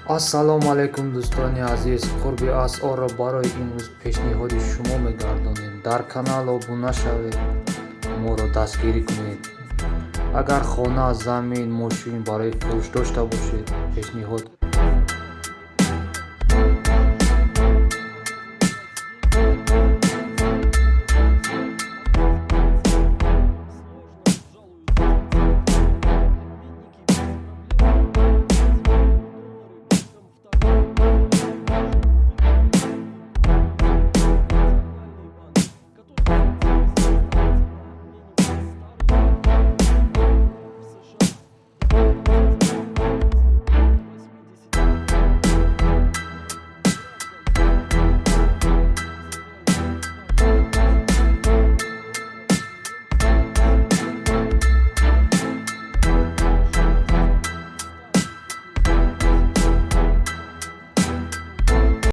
Ассалому алайкум, дӯстони азиз! Қурби асъорро барои имрӯз пешниҳоди шумо мегардонем. Дар канал обуна шавед, моро дастгирӣ кунед. Агар хона, замин, мошин барои фурӯш дошта бошед, пешниҳод.